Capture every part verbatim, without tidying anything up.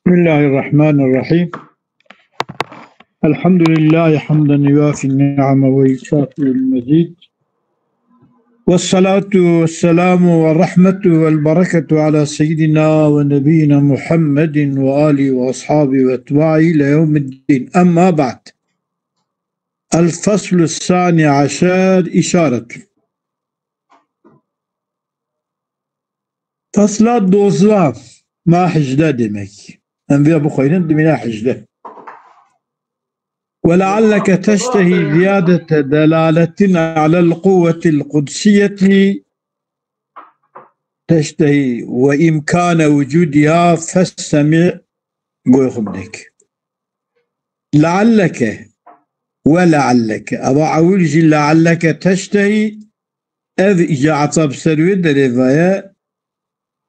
بسم الله الرحمن الرحيم. الحمد لله حمدا يوافي النعم ويكافئ المزيد. والصلاة والسلام والرحمة والبركة على سيدنا ونبينا محمد وآله وأصحابه وأتباعه إلى يوم الدين. أما بعد. الفصل الثاني عشر إشارة. Fesla dozdeh, ma hejdeh demek. Em vê bixweynin, dimîne hejdeh. ولعلك تشتهي زيادة دلالة على القوة القدسية، تشتهي وإمكان وجودها فاستمع، goyê xwe bidek. لعلك، ولعلك. Eva ewil jî لعلك تشتهي, ev îca ata bi ser wê derê ve ye.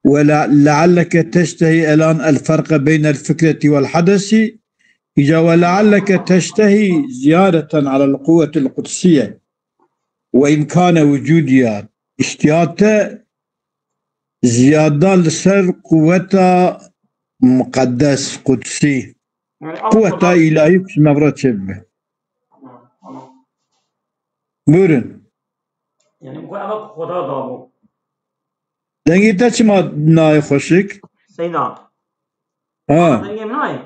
Wela-, لعلك تشتهي الآن الفرق بين الفكرة والحدث. Îca ولعلك تشتهي زيادة على القوة القدسية وإمكان وجودها. Îştiya te ziyada li ser quweta muqeddes, qudsî. Yani, ama Quweta ama ilahî ku ji me re çêbibe. Tamam, tamam. Buyurun. Yani, bu ama Xuda da bu. Dengê te çima nayê xweşik? Seyda. Ha. Dengê min nayê?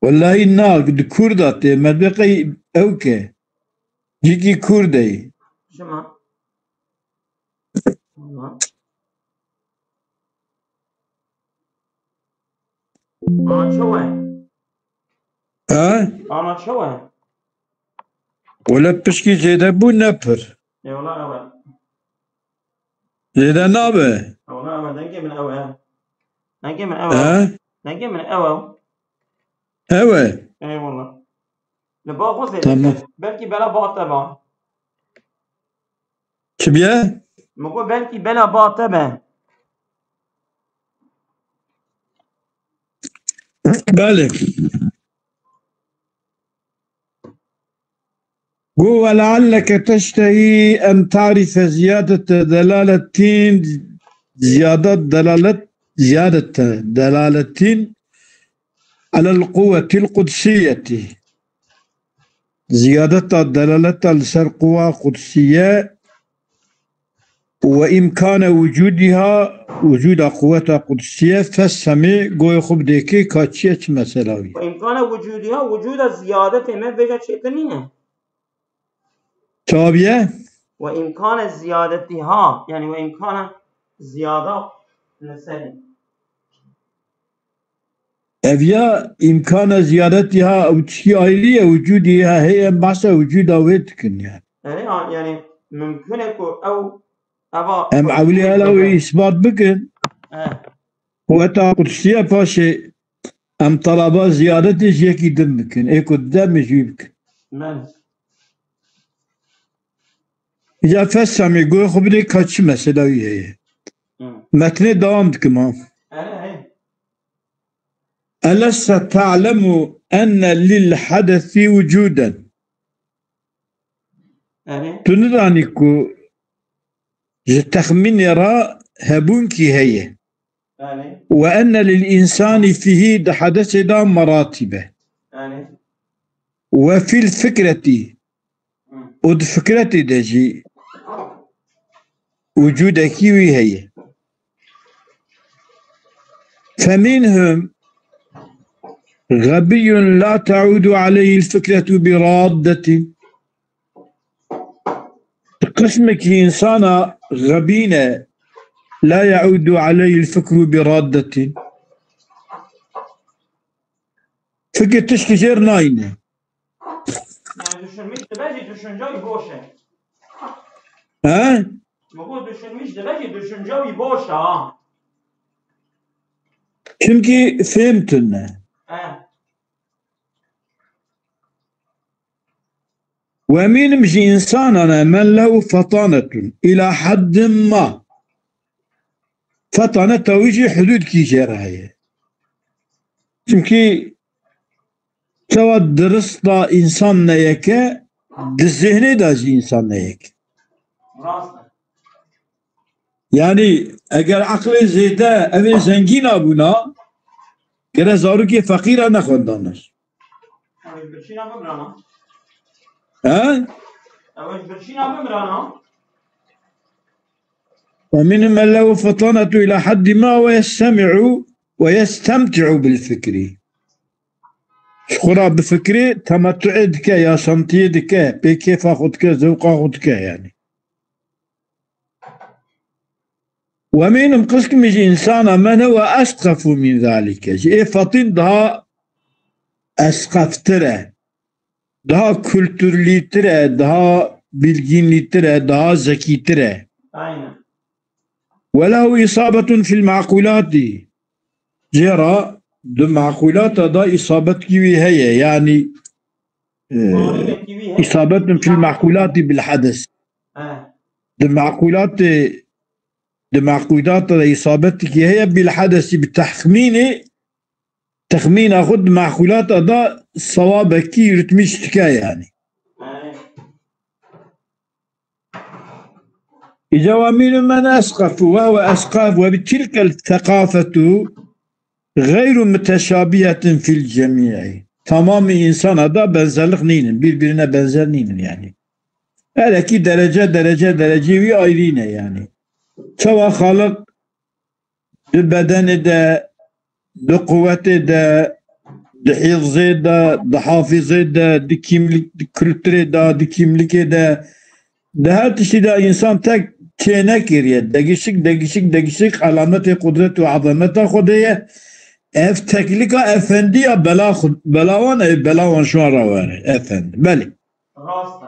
Wellahî na, di Kurda tê, me dibê qey ew ke. Cîkî Kurd e. Şima. Tamam. Ana çawa? Ha? Ana çawa? Wele pişkî zêde bû ne pir. Ê wela ew e. Zêde nabe. Ew ne ew e, dengê min ew e. Dengê min ew e. Ha? Dengê min ew e. Ew e. Ê wela. Li ba xwe zêde. Tamam. Belkî bela ba te ba. Çi biye? Min got belkî bela ba te be. Belê. Got, "ولعلك تشتهي أن تعرف زيادة دلالة، زيادة دلالة، زيادة دلالة على القوة القدسية." Ziyadeta delaleta li ser quwa qudsî ye û we îmkana wicûdîha, wicûda quweta qudsî ye, fessemî, goyê xwe bidêkê ka çi ye, çi mesela wî. Ve imkana vücudiha, vücuda ziyadetê me vêca çêtir nîne. Çawa bîye? Ve imkana ziyadetiha, yani ve imkana ziyada li serê. Ev ya îmkana ziyadetiha ew tişkî ayrî ye, wicûdî ha heye, em behsa wicûda wê dikin yani. Yani, ha, yani mümkün e ku ew, eva Em ewlî hela wê îsbat bikin. He. Quweta qudsî ye, paşê em talaba ziyadetê ji yekî din bikin. Ê ku dide min jî bikin. Belê. Ya fessemî, goyê xwe bidê ka çi mesela wî heye. Hı. Metnê dewam dikim ha. Erê, erê. Eleste ta'lemu enne lil hadesi vucuden. Erê. Tu nizanî ku ji texmînê re hebûnkî heye. Erê. Ve enne lil însani fîhî, di hedesê de meratîbe. Erê. Ve fil fikretî, û di fikretê de jî wicûdekî wî heye. Feminhum xebiyun la te'udu aleyhil fikretu bi raddetin. Qismekî însana xebî ne, la ye'udu aleyhil fikru bi raddetin. Fikir tişkî jêr nayîne. Yani düşünmüş dibe jî düşünce wî boş e. He? Mi got düşünmüş dibe jî düşünce wî boş e ha. Çünkü fêm tune. He. Ve minim ji însanan e men lehu fetanetun îla heddin ma. Fetaneta wî jî hudûdkî jê re heye. Çimkî çawa dirista însan ne yek e, di zihnê de jî însan ne yek e. Rast e. Yani eger eqlê zêde ev ê zengîna bûna, Gere zarokê feqîr e nexwendane. Ew ji birçîna bimirana. He? Ew ji birçîna bimirana. ومنهم من له فطانة إلى حد ما ويستمع ويستمتع بالفكر. Ji xwe re bi fikrê temetuê dike, yaşantiyê dike, pê kêfa xwe dike, zewqa xwe dike yani. ومنهم قسم ji insana من هو أسقف من ذلك. Ji ê fetin daha esqeftir e. Daha kültürlîtir e, daha bilginlîtir e, daha zekîtir e. Aynen. وله إصابة في المعقولات. Cêra di makulata da isabetkî wî heye. Yani, e, Marifetkî wî heye. إصابة في المعقولات بالحدث. He. Di makulatê, di makulata da isabetkî heye, bil hadesi, bi tehmînê, texmîna xwe di makulata da sewabekî ritmî dike yani. He. Îca ومنهم من أسقف وهو أسقف وبتلك الثقافة غير متشابهة في الجميع. Tamamî însana da benzerlik nînin, birbirine benzer nînin yani. Her ekî derece, derece, derecê wî ayrî ne yani. Çawa Xaliq di bedenê de, di quwetê de, di hîfzê de, di hafîzê de, di kîmlik, di kulturê de, di kîmlikê de, di her tiştî de însan tek çênekiriye. Degişik, degişik, degişik alametê qudret û ezameta Xwedê ye. Ev teklika efendiya bela xu-, bela wan e, bela wan ji wan re were, efendi. Belê. Rast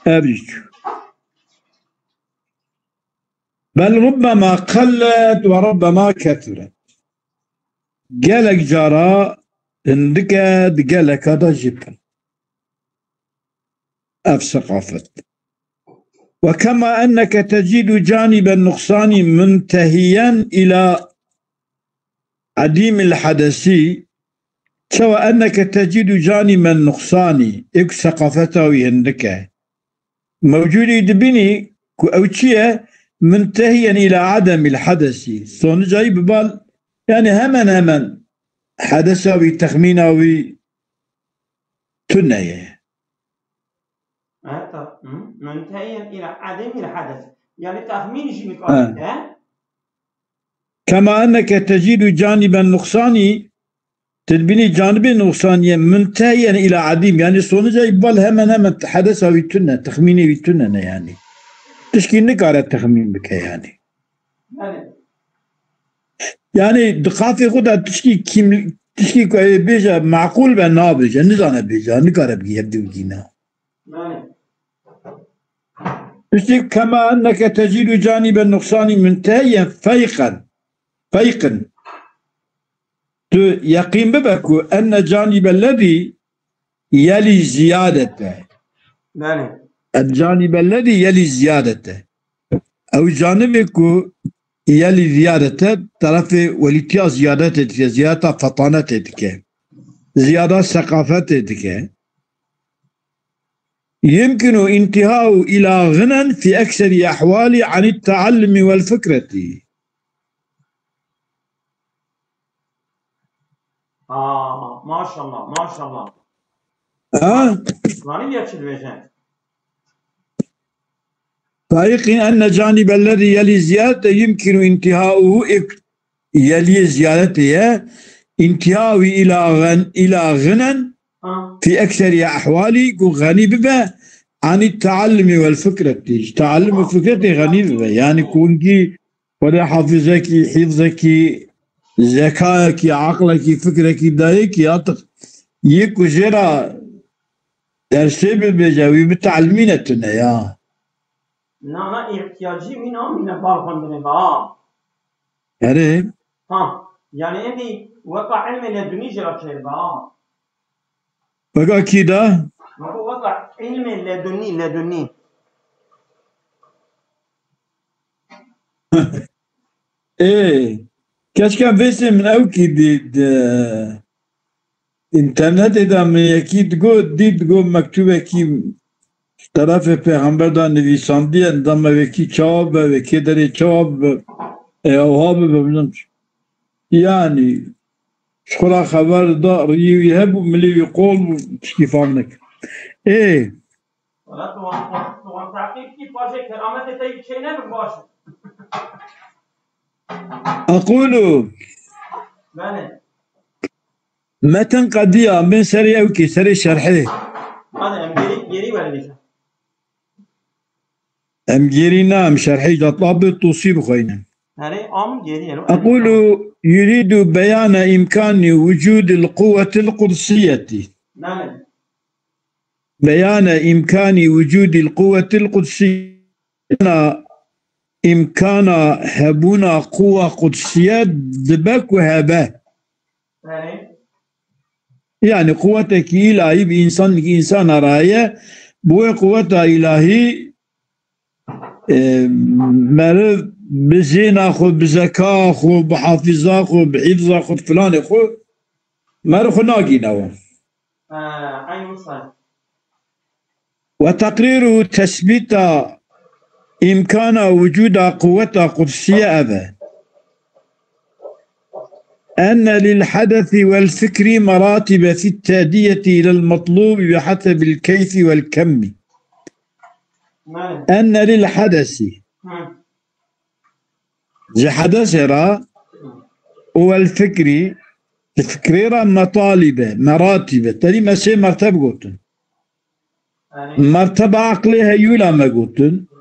e. Ev jî çû. بل ربما قلت وربما كثرت. Gelek cara hindik e, di geleka de jî pir. Ev seqafet. وكما أنك تجد جانب النقصان منتهيا إلى عديم الحدث، çawa أنك تجد جانب النقصان, ê ku seqafeta wî hindik e. Mewcûdî dibînî ku ew çi ye? منتهيا إلى عدم الحدث. Sonuca wî bi bal, yani hemen hemen hedesa wî, texmîna wî tune ye. Heta, hı? منتهيا إلى عدم الحدث. Yani texmîn jî nikare, he? كما أنك تجد جانب النقصان, tu dibînî canibê nuqsaniye, منتهيا إلى عديم, yani sonuca îbal hemen hemen hedesa wî tune, texmînê wî tune ne yani. Tişkî nikare texmîn bike yani. Yani. Yani di qafê xwe de tişkî kîm-, tişkî ku ew ê bêje, meqûl be nabêje, nizane bêje, nikare bigî hevdî û gîna. Yani. Tiştî كما أنك تجد جانب النقصان منتهيا فيقن. Feyqin. Tu yeqîn bibe ku أن جانب الذي يلي الزيادة. Belê. أن جانب الذي يلي الزيادة. Ew canibê ku yelî ziyadete, terefê welîtiya ziyadetê dike, ziyadeta fetanetê dike. Ziyada seqafetê dike. يمكن انتهاء إلى غنى في أكثر أحوال عن التعلم والفكرة. Aa, maşallah, maşallah. Ha? Zanî ya çi dibêje? فيقن أن جانب الذي يلي الزيادة يمكن انتهاؤه إك-، yeliyê ziyadetê ye, انتهاء إلى غن-، إلى غنى Ha. في أكثر أحوال, ku xenî bibe, عن التعلم والفكرة. Ji teallim û fikretê xenî bibe. Yani ku hingî Xwedê hafizekî, hîfzekî, zekayekî, aqlekî, fikrekî dayê kî artık yê ku jê re dersê bibêje, wî biteelmîne tune ya. Na, na, îhtiyacî wî namîne bar xwendinê ba. Erê. Ha, yani êdî weka ilmê ledunî jê re çêdibe ha. Weka kî de? Weka, weka ilmê ledunî, ledunî. Ê, keşke vêsê min ew kî dî, di internetê de min yekî digot, dî digot mektûbekî ji terefê pêxember de nivîsandiye, dema wekî çawa be, wekê derê çawa be, ê ewha bibe, bilmem çi. Yanî, ji xwe re xeber da, riyê wî hebû, milê wî qol bû, tişkî fam nekir. Ê. Wala tu wan, tu wan teqîb kî, paşê kerametê te yî çênebin baş e. Aqulu. Belê. Metin qediya, bên serê ew kê, serê şerhê. Hadi em geri, geri verin işte. Em gêrî ne, em şerhê Catlabê Tusî bixweynin. Erê, am gêrî ero. Aqulu yuridu beyana imkani wucudil quwwetil qudsiyeti. Belê. Beyana imkani wucudil quwwetil qudsiyeti. Beyana imkana hebûna quwwa qudsiyet dibe ku hebe. Belê. Yani quwetekî îlahî bi însan, insana re heye, bi wê quweta îlahî, e, meriv bi zêna xwe, bi zeka xwe, bi hafiza xwe, bi hîfza xwe, filanê xwe, meriv xwe nagîne we. Ha, eyn wisa. Ve teqrîru tesbîta îmkana wucûda quweta qudsîye ev e. Enne lil hedesi vel fikrî meratibe fit tediyeti ilel metlûbi bi hesebil keyfi vel kemmî. Enne lil hedesi. Ji hedesê re û el fikrî, ji fikrê re metalîbe, meratîbe. Terî me sê merteb gotin. Merteba aqlê heyûla me gotin.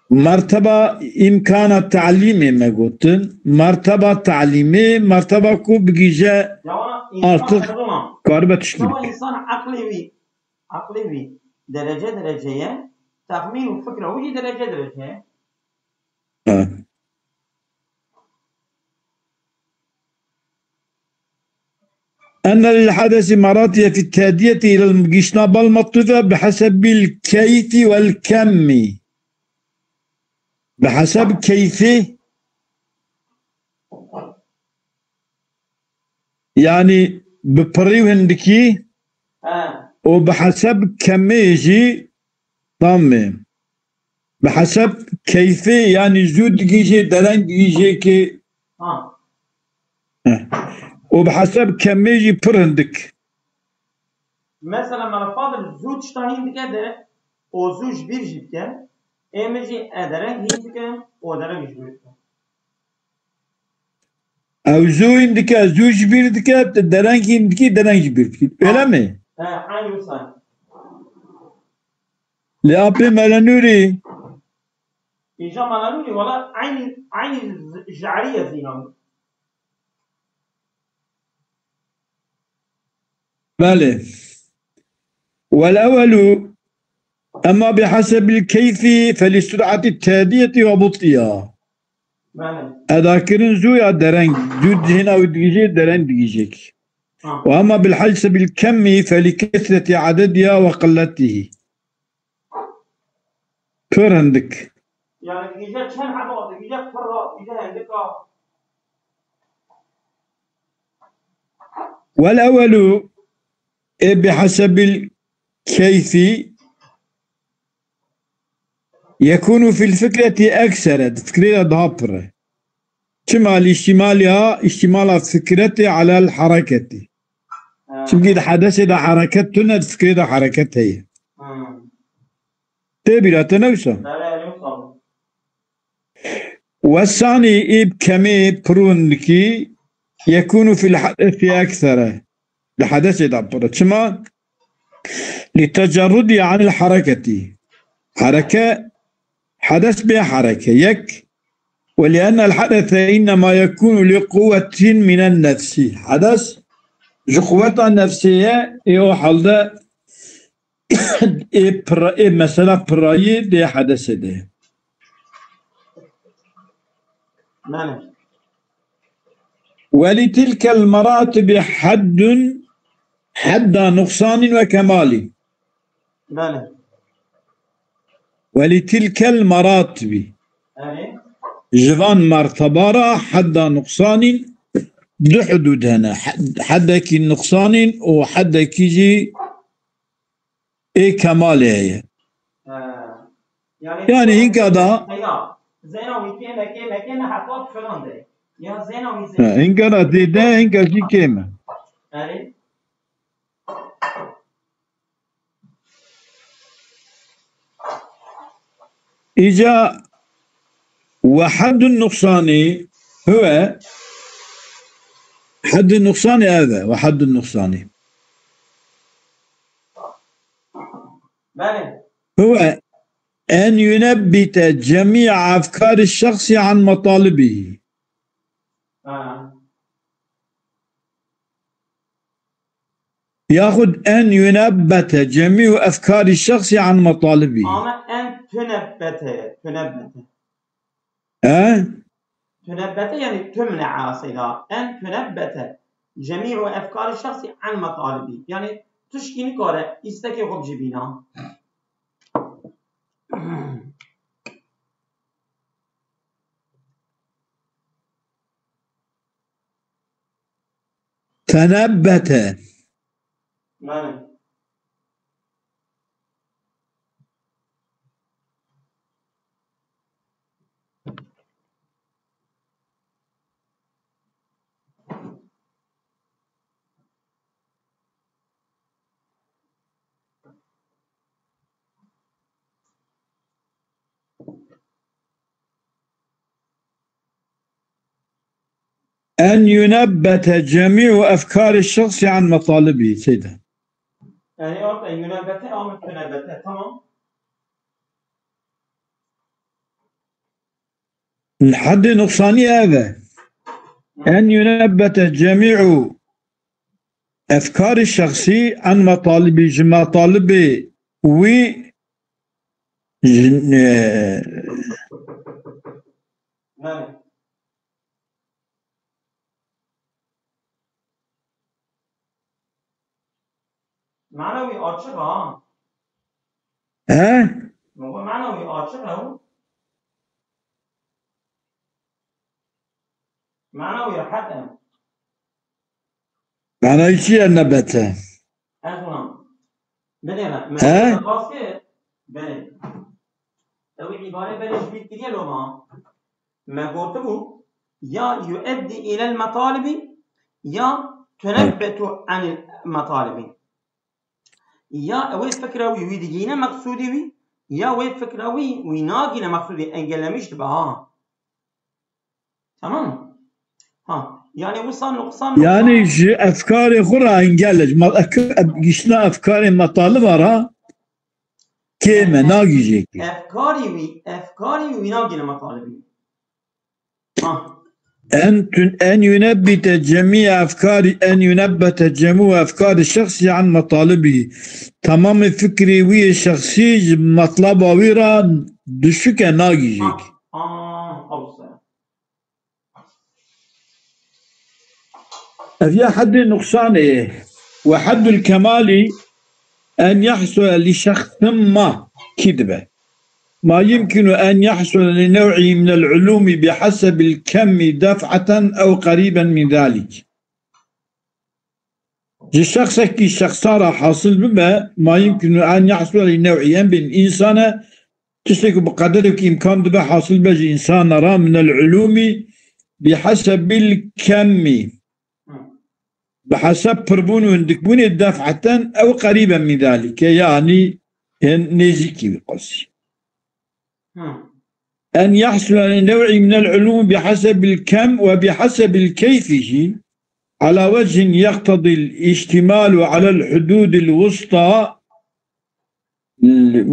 Merteba îmkana talîmê me gotin. Merteba talîmê, merteba ku bigîje artık karibe tişkî bike. Însan aqlê wî, aqlê wî derece derece ye, texmîn û fikra wî jî derece derece ye. Enne lil hadesi meratiye fi tediyeti ilel gişna bal matlufe bi hasebil keyfi vel kemmi. Bi haseb keyfi, yani bi pirî û hindikî û bi haseb kemê jî tam e. Bi heseb keyfê, yanî zû digihîjê, dereng digihîjê ki. Ha. Heh. Û bi heseb kemê jî pir hindik. Mesela, mela Fadil zû tişta hîn dike de, û zû ji bîr jî dike. Ê min jî e dereng hîn dike, û dereng ji bîr dike. Ew zû hîn dike, zû ji bîr dike, dereng hîn dikî, dereng ji bîr dikî. Öyle mi? He, eyn wisa. Li apê Melenûrî. Îja Melenûrî, wala eynî, eynî Je'rî ye zînan. Belê. Vel ewelu, emma bi hasebil keyfi fe li sur'ati tediyeti ve but'iha. Belê. Edakirin zû ya dereng, zû hêna wî digihîjê, dereng digihîjê ki. Ha. Ve emma bil hasebil kemmi fe li kesreti adediha ve qilletihi. Pir hindik. Yani digihîje çend heba, digihîje pir a, digihîje hindik a. Vel ewelu, e, bi hasebil keyfi yekûnu fil fikreti eksere, di fikrê de daha pir e. Çima li îştîmaliha, îştîmala fikretê alel hareketî. Ha. Çimkî di hedesê de hereket tune, di fikrê de hereket heye. Hmm. Tê bîra te ne wisa? Belê, wisa. Wesanî îb kemê pirûn dikî yekûnu fil hedesi eksere. Di hedesê de pir e. Çima? Li tecerrudî anil hareketî. Hereke, hedes bê hereke. Yek, Ve li ennel hadese innema yekûnu li quwwetin minen nefsî. Hades ji quwweta nefsê ye, ê o halde ê pira-, ê mesela pirayî dê hedesê de. Belê. Ve li tilkel meratibi haddun, hedda nuqsanin ve kemalin. Belê. Ve li tilkel meratibi. Erê. Ji van merteba re hedda nuqsanîn du hudûd hene. Hed-, hedekî nuqsanîn û hedekî jî ê kemalê heye. He. Yani, yani hinka da zeyna, zeyna wî kê mekê, mekê ne heta filan de. Ya zêna wî zêde. Hinga ra zêde, hinga jî kêm e. Erê. Îca we heddun nuqsanî huwe, heddun nuqsanî ev e, we heddun nuqsanî. Belê. Huwe en yunebbite cemî'a efkari şexsî an metalibî. Ha. Yaxud en yunebbete cemî'u efkarî şexsî an metalibî. Ama en tunebbete, tunebbete. He? Tunebbete yani tümle asila. En tunebbete cemî'u efkarî şexsî an metalibî. Yani tişkî nikare îstekê xwe bicibîna. Tenebbete. Belê. En yunebbete cemî'u efkari şexsî an metalibî. Seyde. Yani orada yunebbete, ama tunebbete. Tamam. Heddê nuqsanî ev e. En yunebbete cemî'u efkarî şexsî an metalibî, ji metalibê wî ji, e, Belê. Mana wî açık ha. He? Baba mana wî açık ha. Mana wî rahat e. Manayî çi ye nebete? Ez ona. Binêre. He? Belê. Ew îbare belê ji bîr kiriye loma. Me gotibû, ya yueddî îlel metalibî, ya tunebbetu anil metalibî. Ya wê fikra wî, wî digihîne meqsûdê wî, ya wê fikra wî, wî nagihîne meqsûdê, engellemiş dibe ha. Tamam. Ha, yani wisa nuqsan, yanî nuqsan ji efkarê xwe re engel e. Ma-, ek-, giştina efkarê metaliba re kêm e, nagihîje kê. Efkarî wî, efkarî wî nagihîne metalibî. Ha. En tun-, en yunebbite cemî efkarî, en yunebbete cemû efkarî şexsî an metalibî. Tamamê fikrê wî yê şexsî ji metlaba wî re dişuke, nagihîje kê. Ha. Ha, ew se. Ev ya heddê nuqsanê ye. Ve heddul kemalî en yahsule li şexsin ma kî dibe. Ma yumkinu en yahsule li new'î minel ulûmî bihesebil kemmi def'eten ew qerîben min zalik. Ji şexsekî şexsa re hasil bibe, ma yumkinu en yahsule li new'î, em bên însane tiştek ku bi qederek îmkan dibe hasil be ji însana re, minel ulûmî bihesebil kemmi. Bi hesab pirbûn û hindikbûnê def'eten ew qerîben min zalike, yanî hên nêzîkî wî qasî. Hı. En yahsule li new'î minel ulûm bihesebil kem ve bihesebil keyfî jî ala wechin yeqtedîl îştimalu alel hudûdil wusta.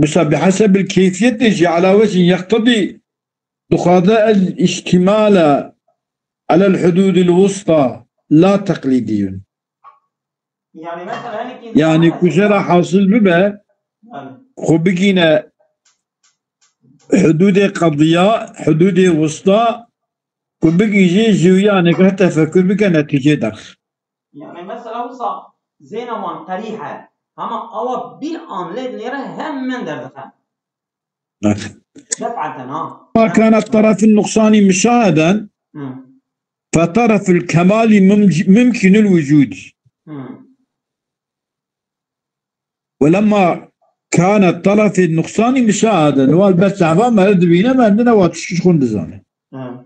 Mesela bihesebil keyfiyetê jî ala wechin yeqtedî dixwaze el îştimala alel hudûdil wusta la teqlîdiyun. Yani mesela, yani ki, yani ku jê re hasil bibe, yani, xwe bigîne hudûdê qediya, hudûdê wista, ku bigihîje ji wî yanê ke tefekur bike netîcê derx. Yani mesela wisa zêna wan qerîh e. Hema awa bir an lê nêre hemen derdixe. Def'eten ha. Ma kana tarafin nuqsani müşaheden, hı, fe taraful kemali mum-, mumkinul vücudi. Hı. Ve lemma kana tarafin nuqsani müşaheden. Wal bes çava meri dibîne, mendine wa tiştiş xun dizane. Hı.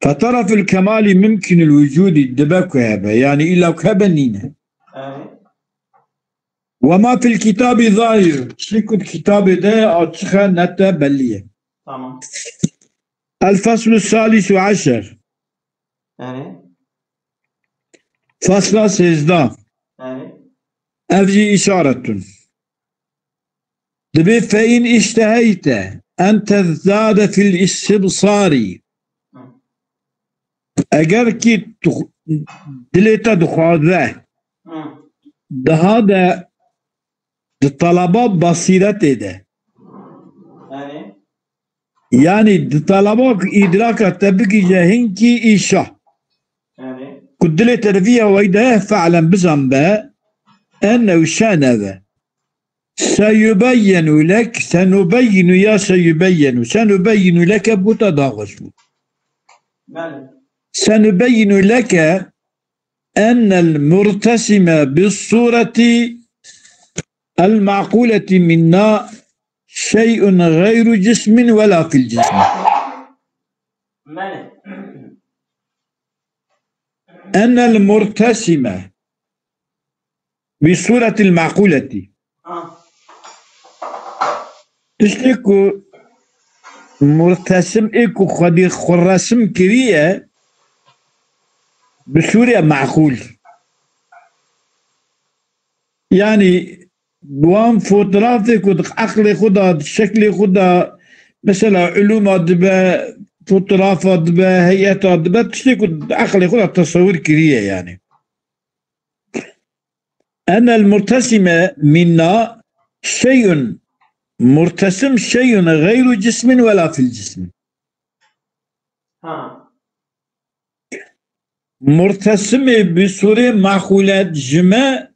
Fetereful kemali mümkünül vücudi, dibe ku hebe. Yani illa ku hebe nîne. Evet. Ve ma fil kitabî zahir. Tiştê ku di kitabê de açixe nete bellî ye. Tamam. El feslu salisu eşer. Yani. Fasla sêzdeh. Yani. Ev jî îşaretun. Dibê fe in îşteheyte en tezdade fil istibsarî. Eger kî tu, dilê te dixwaze, Hı. daha de di talaba basîretê de. Yani. Yani di talaba ku îdraka te bigihîje hinkî îşa. Yani. Ku dilê te di vî awayî de fe'len bizan be, ennehu şe'ne be. Seyubeyyenu lek, senubeyyinu ya seyubeyyenu. Senubeyyinu leke bû te daxwaş bû. Belê. Senubeyyinu leke ennel murtesime bis sureti el ma'kuleti minna şey'un gayru cismin ve la fil cismi. Belê. Enel murtesime bi suretil ma'kuleti. Ha. Tiştê ku murtesim ê ku xwedî xwe resim kiriye bi sûrê me'kul. Yani, wan fotoğrafê ku di eqlê xwe de, di şeklê xwe de, mesela, ulûma dibe, fotoğrafa dibe, heyeta dibe, tiştê ku di eqlê xwe de tesewir kiriye, yani. Enel murtesime minna şeyun, murtesim şeyun gayru cismin ve la fil cismi. Ha. Murtesimê bi sûrê ma'kulet ji me,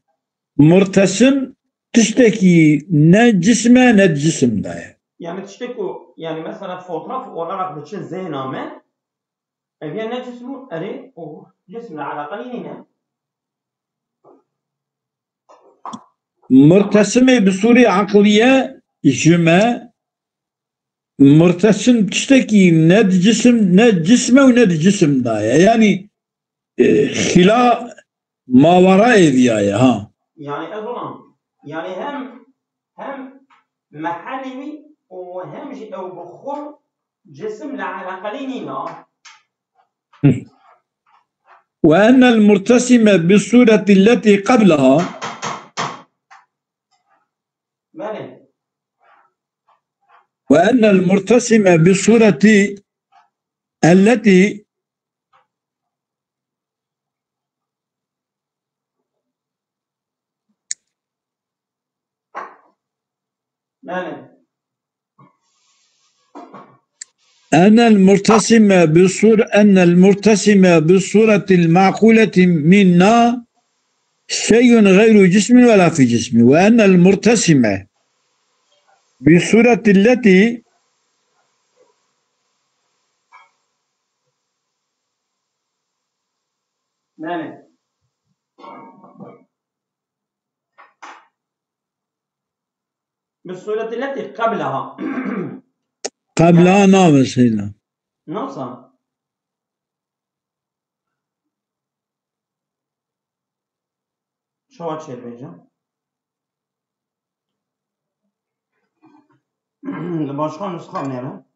murtesim tiştekî ne cism e, ne cisim de ye. Yani tiştek ku, yani mesela fotoğraf olarak diçe zehna me, ev ya ne cism û erê û cisimle alakalı nîne. Murtesimê bi sûrê aqliye ji me, murtesim tiştekî ne di cisim, ne cisme û ne di cisim de ye. Yani, e, xila mawera êviya ye, ha. Yani ez ona, yani hem, hem mehelî wî û hem jî ew bi xwe cisimle alakalı nîne. Ve ennel murtesime bi sureti leti qablaha. Belê. Ve ennel murtesime bi sureti elleti Belê. Enel murtesime bi sur-, enel murtesime bi suretil ma'kuleti minna şeyun gayru cismin ve la fi cismi. Ve enel murtesime bi suretil leti Belê. Bi sureti leti qablaha. Qablaha navê Seyda. Nasıl? Çawa çêdibêje? Li başka nusxa nêre.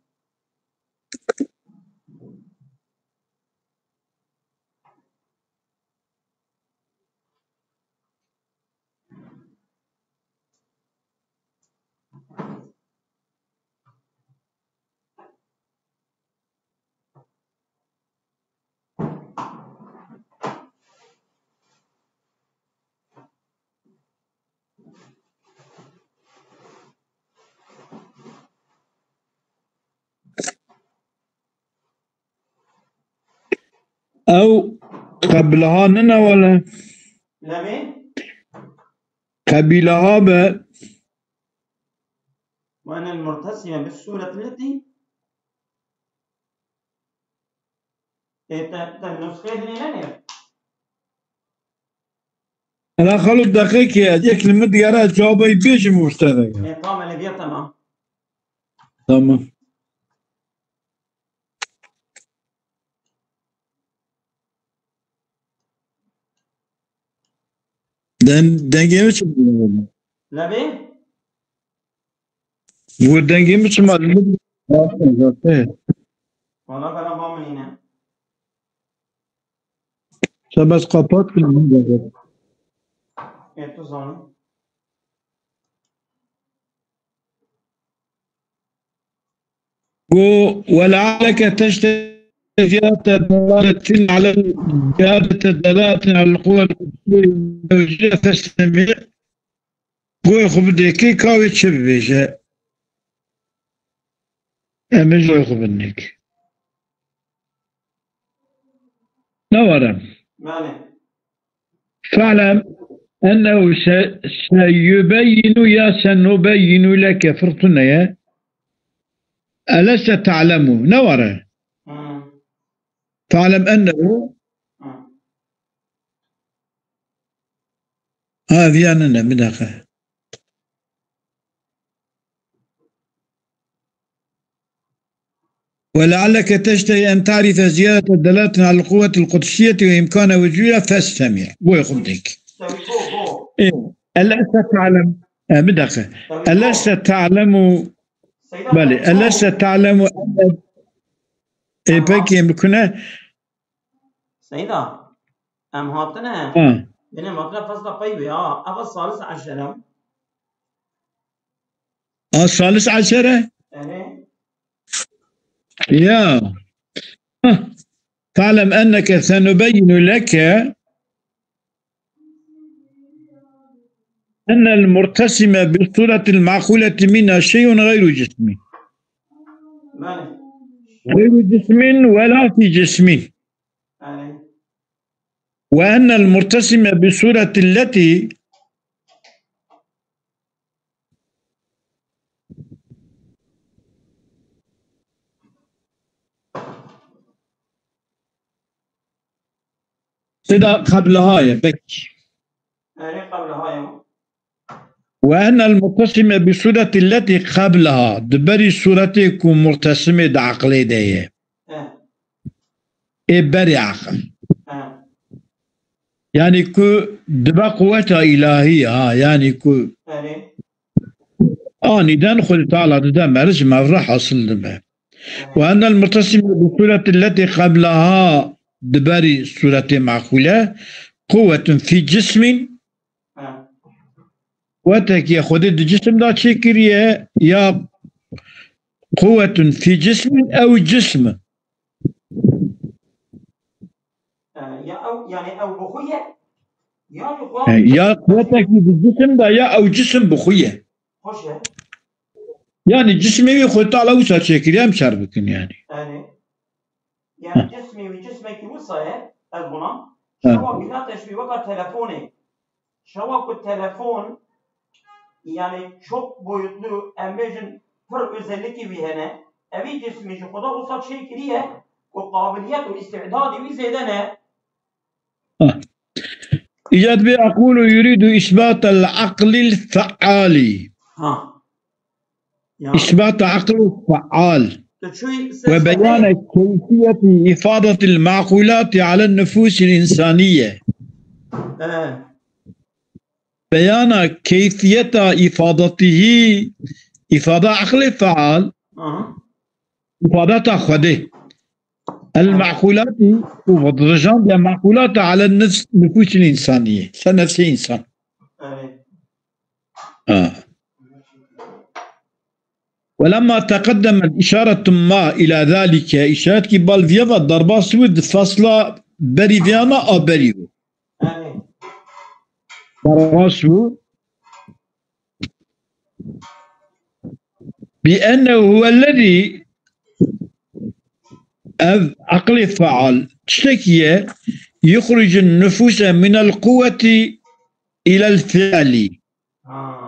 Ew qebileha nine wele. Lemê? Qebîleha be. Ve enel murtesime bi sureti leti. E, te, te nusxê dinê nenê? Ela xalo deqekê, ez yek li min digere ez cewabê bêjim û ji te vegere. E, tamam, ele viya tamam. Tamam. Den, dengê min çi? Lebê? Bu dengê min çima li min? Valla bela ba min îne. Sen bes kapat. Ê tu zanî. Go, "ولعلك تشتهي زيادة دلالة على ال-، زيادة دلالة على القوة الزوجية فاستمع." Goyê xwe bidê kê ka wê çi bibêje. Em ê ji goyê xwe bidinê kê. Ne were? Belê. فاعلم أنه س-، سيبين يا سنبين لك فرطنة يا. ألست تعلم؟ Ne were? Hı. فاعلم أنه. Hı. Ha, viya nine, bir dakika. "ولعلك تشتهي أن تعرف زيادة دلالة على القوة القدسية وإمكان وجودها فاستمع." Goyê xwe bidê kê. Ê, ألست تعلم؟ E, bir dakika. ألست تعلم؟ Belê. ألست تعلم أن، e, peki, em bikune. Seyda, em hatine. Ha. Binê me hatine fasla pey wê, ha. Eva salis eşere. A, salis eşere? Erê. Ya. Hah. فاعلم أنك سنبين لك أن المرتسم بالصورة المعقولة منها شيء غير جسمي. Belê. غير جسم ولا في جسم. Belê. وأن المرتسم بالصورة التي Seyda, قبلها ye, belkî. Erê, قبلها ye. وأن المرتسم بالصورة التي قبلها, di berî sûretê ku murtesimê di eqlê de ye. He. Ê berê eqil. He. Yanî ku dibe quweta îlahî, ha, yanî ku Erê. anîden Xwedê Teala dide meric, mevra hasil dibe. Erê. وأن المرتسم بالصورة التي قبلها, di berî sûretê meqûle, قوة في جسم, He. Quwetekî Xwedê di cisim de çêkiriye, ya قوة في جسم أو جسم. He, ya ew, yani ew bi xwe ye, ya ji xwe He, ya quwetekî di cisim de ya ew cisim bi xwe ye. Xweş e. Yani cisimê wî Xwedê Teala wisa çêkiriye, em şer bikin yani. Yani. Yani cismê wî cismekî wisa ye, ez bûna. He. Şewa bîna te ji wî weka telefonê. Şewa ku telefon, yani çok boyutlu, em bêjin pir özellikî wî hene. Evî cismê ji Xweda wisa çêkiriye ku qabiliyet û îstîdadê wî zêde ne. Îca dibê أقول يريد إثبات العقل الفعال. Ha. Ya. إثبات عقل فعال. Tu çûyî ser وبيان sefheyê. كيفية إفاضة المعقولات على النفوس الإنسانية. He. Beyana keyfiyeta ifadetihi, ifade aqlê feal, Aha. ifadeta Xwedê. El mequlati û vedirijandê mequlata ala nefs, nufûsî însaniye. Ser nefsê însan. Evet. Ha. ولما تقدم الإشارة ما إلى ذلك, îşaretkî bal viya ve derbas bû di fasla berî viyana a berî bû. Evet. Derbas bû. بأنه هو الذي, ev aqlê feal, tiştekî ye, يخرج النفوس من القوة إلى الفعل. Ha.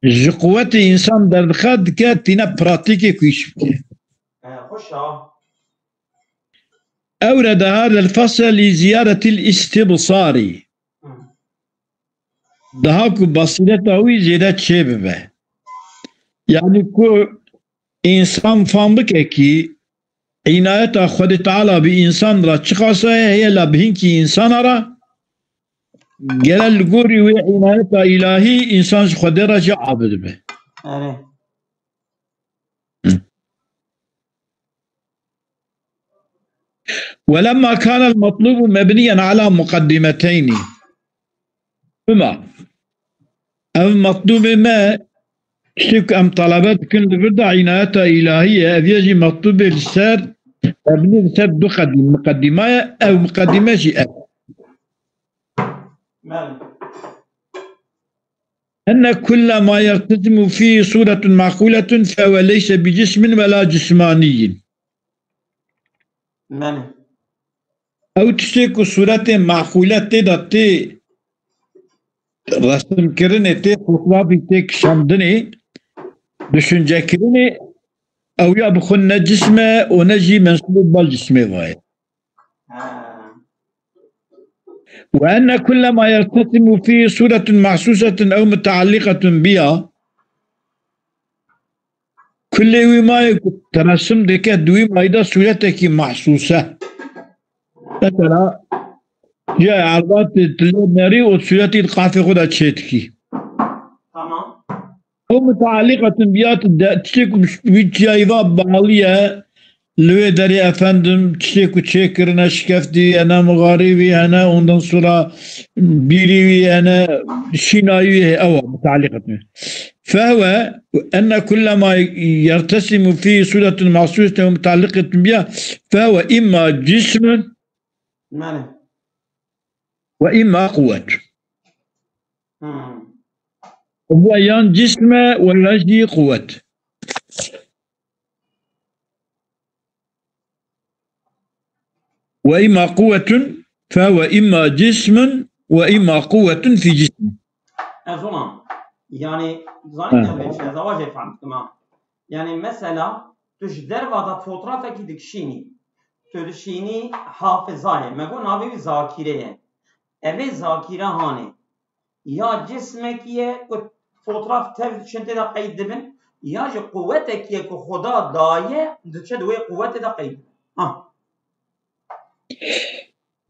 Ji quwetê însan derdixe, dike tîne pratîkê ku îş bike. E, xweş a. أورد هذا الفصل لزيادة الاستبصار. Hı. Daha ku basîreta wî zêde çêbibe. Yani ku însan fam bike kî înayeta Xwedê Teala bi însan re çiqasa ye, heye la bi hinkî însana re Gere li gorî wê înayeta îlahî însan ji Xwedê re jî abid be. Erê. ولما كان المطلوب مبنيا على مقدمتين. Bima. Ev metlûbê me, tiştê ku em talebe dikin li vir de înayeta îlahî ye, ev ye jî metlûbê li ser, mebnî li ser du qedîm-, miqedîma ye, ev miqedîme jî ev. Belê. أن كل ما يرتسم فيه صورة معقولة فهو ليس بجسم ولا جسماني. Belê. Ew tiştê ku sûretê meqûle tê de tê resimkirinê, tê fotografî, tê kişandinê, düşüncekirinê, ew ya bi xwe ne cism e û ne jî mensûbê bal cismê ve ye. Ha. وأن كل ما يرتسم فيه صورة محسوسة أو متعلقة بها. Kulê wî mayê ku teresim dike, di wî mayî de sûretekî mehsûs e. Mesela, ya erbatê tu lê nerî û sûretî di qafê xwe de çêdikî. Tamam. Ew mutaliqetun biha, tu de, tiştê ku wî çiyayî va balî ye, li wê derê efendim, tiştê ku çêkirine, şikeftî wî hene, mixarî wî hene, ondan sonra bîrî wî hene, şînayî wî heye, ew e, mutaliqetun. Fehwe, enne kullema yertesimu fî sûretun mahsûsetun mutaliqetun biha, fehwe imma cismun Belê. Ve imma quwwet. Hmm. Ve yan cism e, ve ya jî quwwet. Ve imma quwwetun, fe ve imma cismun, ve imma quwwetun fî cismin. Ez ona, yani, zanî Ha. ne demek, ez awacê fehm dikim ha. Yani, mesela, tu ji derva de fotrafekî dikişînî. Tu dişînî hafizayê. Me got navê wî zakîre ye. Evê zakîre hanê. Ya cismekî ye ku fotraf tev diçin tê de qeyd dibin, ya jî quwetekî ye ku Xuda daye, diçe di wê quwetê de qeyd dibin. Ha.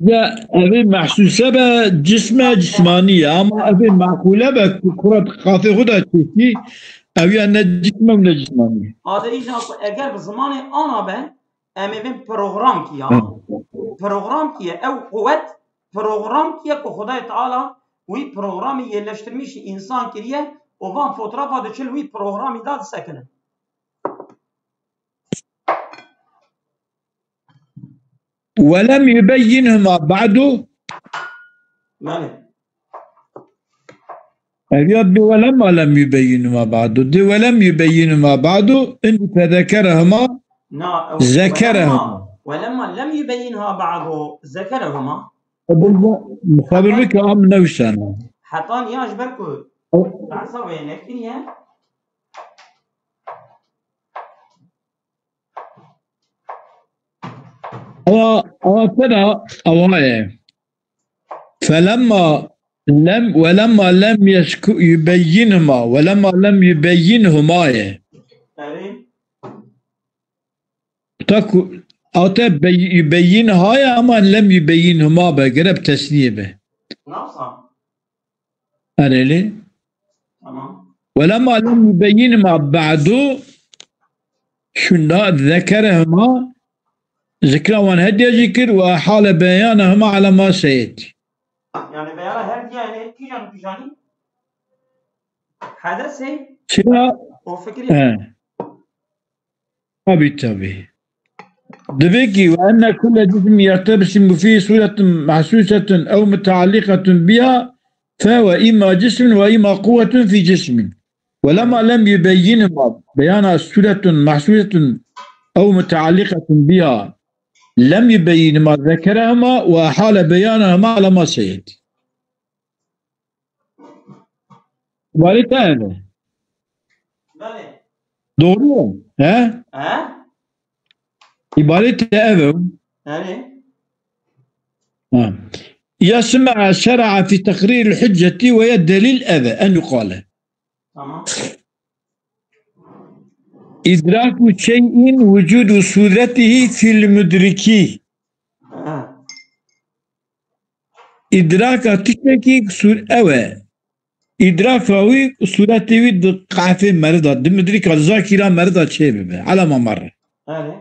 Ya evê mehsûse be, cisme cismanî ye, ama evê meqûle be ku kura qafê xwe de çêkî, ew ya ne cisme û ne cismanî ye. Ade îja ku eger bi zimanê ana be, em ê vin programkî ya. Hı. Programkî ye, ew quwet programkî ye ku Xwedayê Teala wî programî yerleştirmişî însan kiriye û van fotografa diçil wî programî da disekinin. Ve lem yubeyyinhuma ba'du. Belê. Ev ya bi ve lemma lem yubeyyinhuma ba'du. Di ve lem yubeyyinhuma ba'du. In fezekerehuma. Na, ew zekerehuma. Ve lemma, ve lemma lem yubeyyinha ba'du zekerehuma. Xabir bike am newşana. Heta niya ji ber ku Ew- behsa wê nekiriye. Ewa, ewa tera, ewa ye. Felemma lem, welemma lem yesku-, yubeyyinhuma, welemma lem yubeyyinhuma ye. Erê. Ta ku, ate bey-, yubeyyinha ye ama lem yubeyyinhuma be, gere bi tesniyê be. Nasıl? Erê lê. Tamam. Welemma lem yubeyyinhuma ba'du, şunda zekerehuma, zikra wan hediye jî kir, ve hale beyanehuma ala ma seyetî. Yani beyana her diye yani kîjan kîjanî hedesê Şira, o fikri. He. Tabii, tabii. Divê ki, "Ve enne kulle cismin yertebisimu fî suretun mahsusetun ew mutaallikatun biha, fe ve imma cismin ve imma quwwetun fî cismin. Ve lema lem yubeyyinhuma beyana suretun mahsusetun ew mutaallikatun biha, lem yubeyyinhuma zekerehuma ve ahale beyanahuma ala ma seyetî." Îbarê te ev e. Belê. Doğru mu? He? He? Îbarê te ev e. Belê. Ha. Ya sima şer'a fi teqrîril hücceti ve ya delîl ev e. En yuqale. Tamam. İdraku şey'in vücudu suretihi fil müdriki. Ha. Îdraka tiştekî sur-, ew e. Îdraka wî, sûretê wî di qafê meriv de, di midrîka zakîra meriv de çê bibe. Elema merre. Erê.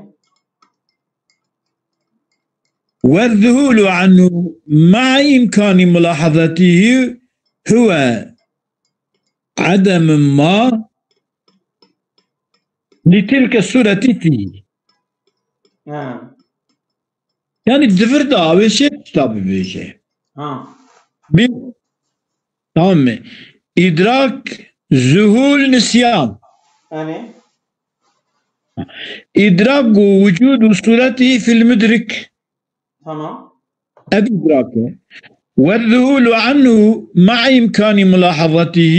والذهول عنه مع إمكان ملاحظته هو عدم ما لتلك الصورة فيه. Ha. Yani di vir de awê çê tişta bibêje. Ha. Bir, tamam mı? İdrak, zuhul, nisyan. Yani? İdrak û vücudu sureti fil mudrik. Tamam. Ev idrak e. والذهول عنه مع إمكان ملاحظته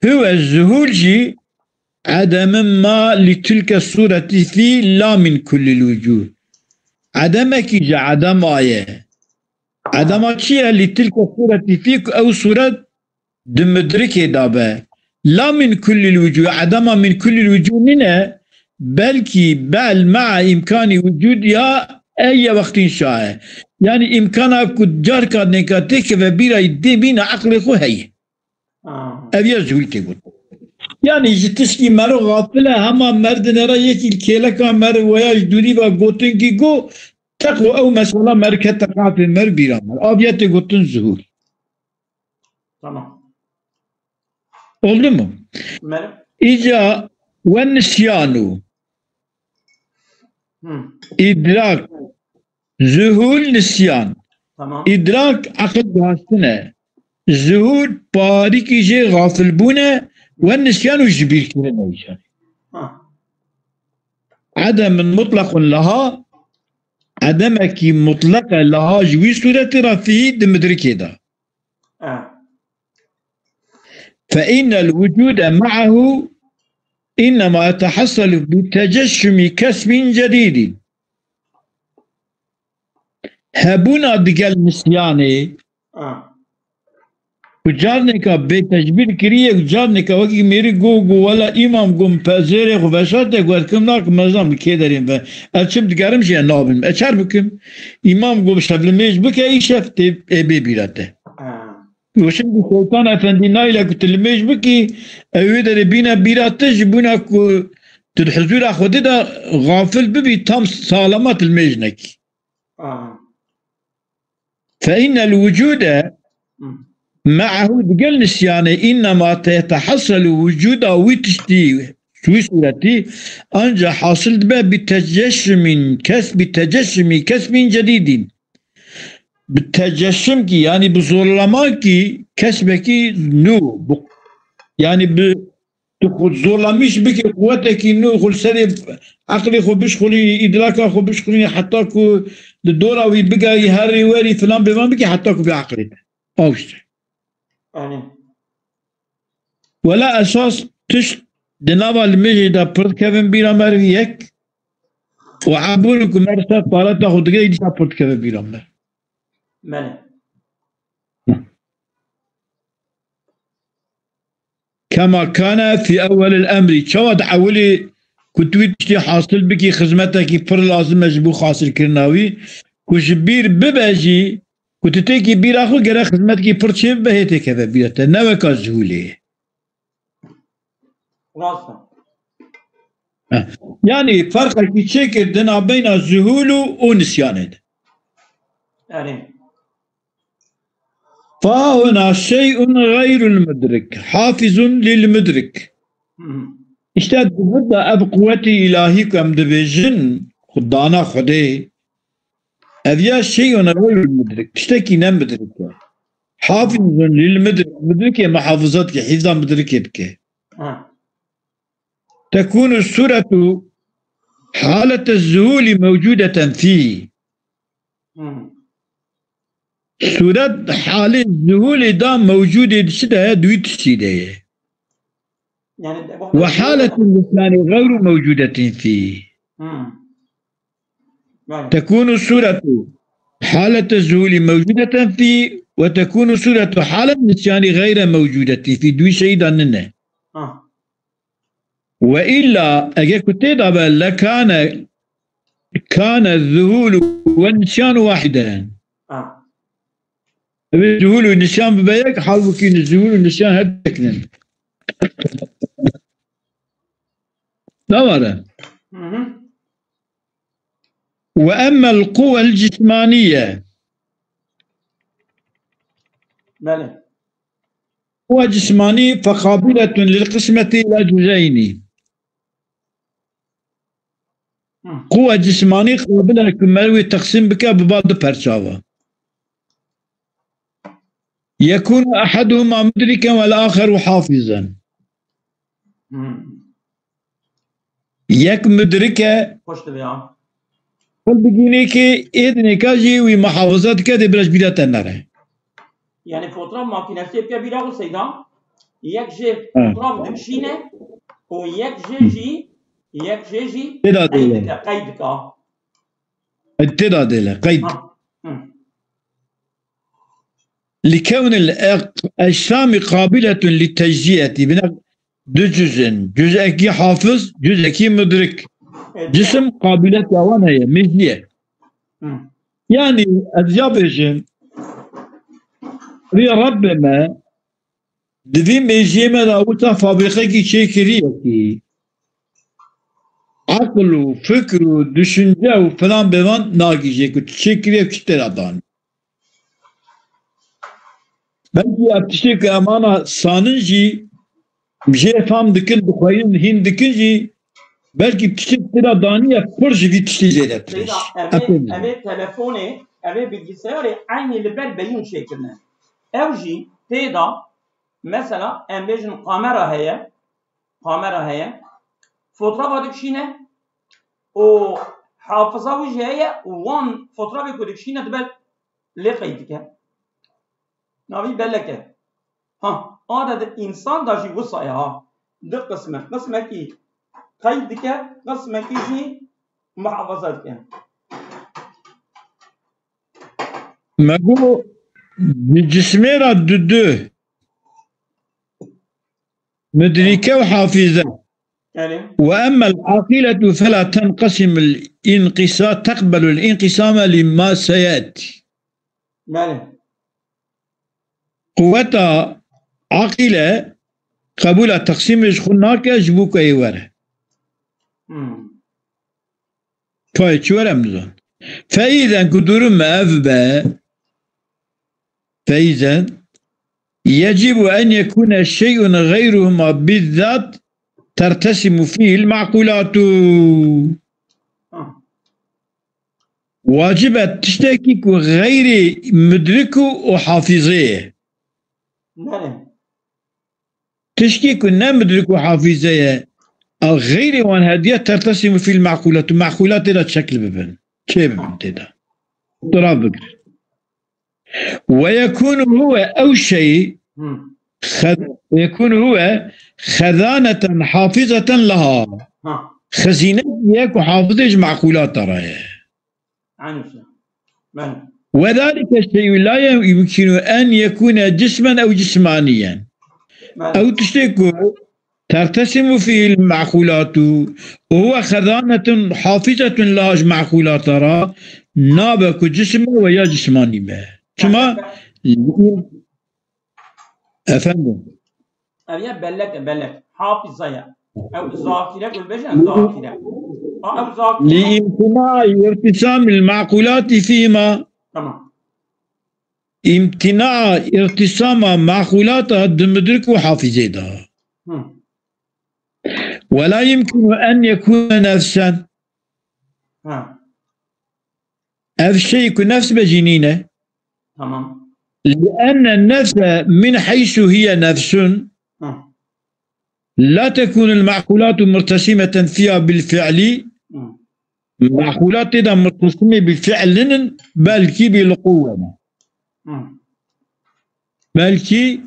هو الذهول jî عدم ما لتلك الصورة في لا من كل الوجوه. Edemekî ji edema ye. Edema çi ye? Li tilke sureti fî ku ew suret di midrikê de be. La min kullil wucû, edema min kullil wucû nîne, belkî bel mea îmkanî wucûd ya ey ye wextîn şaye. Yani îmkana ku carka nêka têkeve bîra dê bîna eqlê xwe heye. Ha. Ev ya zuhul tê gotin. Yani ji tişkî mero xafil e, hema merdine re yekî kêleka mer weya ji dûrî ve gotin kî go, teqo ew mesela mer kete qafê mer bîra mer. Aviye tê gotin zuhul. Tamam. Oldu mu? Mer- Îca ve nisyanu. Hı. İdrak, zuhul, nisyan. Tamam. İdrak, akıl gaştine. Zuhul, pariki jê gafilbûne ve nisyanu ji bîr kirine îca. Ha. Ademın mutlakun laha, ademekî mutlak e laha ji wî sureti ra fî di midrikê de. Ha. فإن الوجود معه إنما يتحصل بتجشم كسب جديد. Hebûna digel nisyanê, ha, ku carnêka bê tecbîr kiriye, ku carnêka wekî mêrî go, go, wela îmam gom pezêrê xwe veşarte, ku ez kim nakim, mezan bi kê derên ve. Ez çim digerim jî ez nabim. Ez çer bikim? Îmam gom şevlimêj bike, îşev tê ê bê bîra te. Ha. Û şimdi Sultan Efendi nayle ku tu limêj bikî, ew wê derê bîne bîra te, ji bûna ku tu di huzûra Xwedê de xafil bibî, tam salama tu limêj nekî. Aha. Fe innel wucude, hı, me'ahu, digel nisyanê, innema tetehassalu wucuda wî tiştî, wî sûretî, anca hasil dibe bi teceşumin kes, bi teceşumi kesbin cedîdin. Bi teceşim kî, yani bi zorlama kî kesbekî nû, bi, yani bi tu xwe zorlamîş bikî, quwetekî nû xwe li serê eqlê xwe bişxulî, îdraka xwe bişxulî, heta ku li dora wî bigayî, herî werî filan bêvan bikî, heta ku bê eqlê te. Ew işte. Amin. Wela esas tişt di nava limêjê de pir dikevin bîra me, yek, û ebûn ku me ser pareta xwe digire, îdî pir dikeve bîra me. Belê. Kema kane fî ewwelil emrî. Çawa di ewilê ku tu wî tiştî hasil bikî, xizmetekî pir lazim e ji bo hasilkirina wî, ku ji bîr bibe jî, ku tu têkî bîra xwe, gere xizmetekî pir çê bibe, hê têkeve bîra te. Ne weka zuhûlê ye. Rast e. Heh. Yani ferqekî çêkir di navbeyna zuhûl û, û nisyanê de. Erê. Fahuna şey'un gayrul mudrik, hafizun lil mudrik. Hı hı. İşte di vir de ev quwetê îlahî ku em dibêjin, xwe dana Xwedê, ev ya şey'un gayrul mudrik, tiştekî ne mudrik e. Hafizun lil mudrik, mudrikê muhafaza dike, hîfza mudrikê dike. Ha. Tekunu suretu halete zuhuli mewcudeten fî. Hmm. Suret halê zuhulê da mewcudê di çi de ye? Di wî tiştî de ye. Yani, bu Ve haletu nisyanî gayru mewcudetin fî. Hmm. Yani. Tekunu suretu halete zuhuli mewcudeten fî ve tekunu suretu halet nisyanî gayre mewcudetin fî. Di wî şeyî de nine. Ha. Ve illa, eger ku tê de be, lekane, kane zuhûl ve nisyan wahiden. Ha. Ev ê zuhûl û nisyan bibe yek, halbûkî zuhûl û nisyan her yek nin. Daware. Hı hı. Ve emmel quwwel cismaniye. Belê. Quwwe cismanî feqabiletun lil qismeti ila cüzeyni. Hı. Quwwe cismanî qabil e ku merivî teqsîm bike biba du perçava. Yekûnu eheduhuma mudriken vel axeru hafizen. Hı. Yek mudrik e, Xweş dibe ya. Xwe digînê ki ê dinêka jî wî muhafaza dike dê biraz bîra te nere. Yani fotoğraf makinesi ke bîra xwe seyda. Yek jê Hı. fotoğraf dikşîne û yek jê jî, yek jê jî Têda qeyd dêle. dike, qeyd dike. Têda dêle, qeyd. Ha. Hı. Li kewnil ecsamî qabiletun li tecziyetî. Bine du cüz in. Cüzekî hafiz, cüzekî mudrik. Evet. Cisim qabilet ya wan heye, mêjî ye. Hı. Yani ez ya bêjim, rîya Rabbê me, di vî mêjiyê me de wisa fabrîqekî çêkirî ye kî aqil û fikr û düşünce û filan bêvan nagihîje ku tu çêkirî ew çi tê de danî. Belkî ev tiştê ku em ana sanin jî jê fam dikin, dixweynin, hîn dikin jî, belkî tiştê tê de daniye pir ji vî tiştî zêdetir e. Seyda, ev ê, Efendim. ev ê telefonê, ev ê bilgisayarê eynî li ber beyîn çêkirine. Ew jî tê de, mesela, em bêjin kamera heye, kamera heye, fotoğrafa dikişîne û hafiza wî jî heye û wan fotoğrafê ku dikişîne dibe lê qeyd dike. Navî belek e. Ha, a de di însan de jî wisa ye ha. Du qism e. Qismekî qeyd dike, qismekî jî muhafaza dike. Me got, di cismê re du du. Mudrike û hafize. Yani. Ve emmel aqiletu fela tenqasimul inqisa-, teqbelul inqisame lima seyati. Yani. Quweta aqîle qebûla teqsîmê ji xwe nake ji bo ku ê were. Hmm. Kayê çi were em nizan. Feîzen ku durum ev be, feîzen yecibu en yekûne şey'un xeyruhuma bizzat tertesimu fîhil maqulatu. Ha. Wacib e tiştekî ku xeyrê mudrik û, û hafîze ye. Belê. Tişkî ku ne mudrik û hafîze ye, a xeyrê wan hediye tertesimu fîl maqûlat û maqûlatê de çekli bibin. Çê bibin tê de. Tira bigir. Ve yekûnu huve ew şeyî Hı. xed-, yekûnu huve xezaneten hafizeten leha. Ha. Xezîne ye ku hafizê ji maqûlata re ye. Aynı şey. Ben. Ve zalike şey'u la yumkinu en yekûne cismen ew cismaniyen. Ben. Ew tiştê ku tertesimu fîhil maqûlatu û huve xezanetun hafizetun leha ji maqûlata re nabe ku cisim be ve ya cismanî be. Çima? Efendim. Ev ye belek e, belek. Hafiza ye. Ew zakire, ku bêjin zakire. Ha, ew zakire. Li imtina'i irtisamil maqulati fîma. Tamam. Îmtina îrtisama maqûlata di mudrik û hafîzê de. Hı. Ve la yumkinu en yekûne nefsen. Ha. Ev şey ku nefs be jî nîne. Tamam. Li enne nefse min heysu hiye nefsun. Hı. La tekunul maqulatu murtesimeten fiha bil fi'li. Hı. Maqûlat tê de murtesimê bi fi'l nin, belkî bi li quwwe ne. Hı. Belkî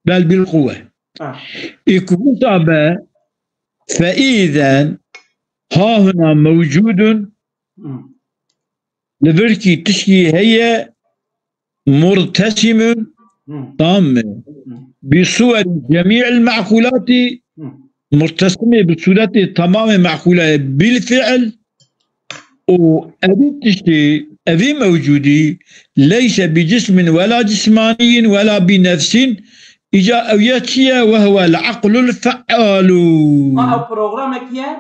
bel bil quwwe. Ha. Î ku wisa be, fe îzen hahuna mewcûdun, Hı. Li vir kî tişkî heye, murtesimun, Hı. Tamam mı? Hı. Bi suweri cemî'il maqûlatî, Hı. Murtesimê bi sûretê tamamê maqûlayê bil fi'l, û evî tiştî, evî mewcûdî, leyse bi cismin wela cismaniyyin wela bi nefsin, îca ew ya çi ye, we huwe el-eqlul fe'alu. Ha, ew programekî ye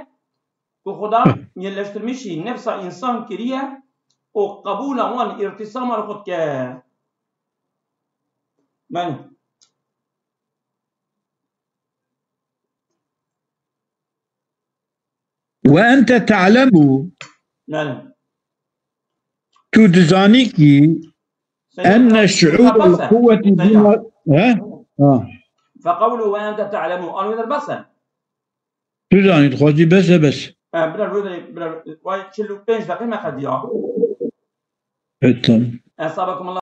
ku Xuda yerleştirmişî nefsa însan kiriye û qebûla wan îrtîsama li xwe dike. Belê. Ve ente te'lemu. Belê. Tu dizanî kî enne şu'ûr el-quwweti bima, he? Ha. Feqewlu ve ente te'lemu. An wê der bes e. Tu zanî, dixwazî bes e, bes. E, bira, wê derê, bira, vay, çil û pênc deqî me qediya. Evet, tamam. Esabekum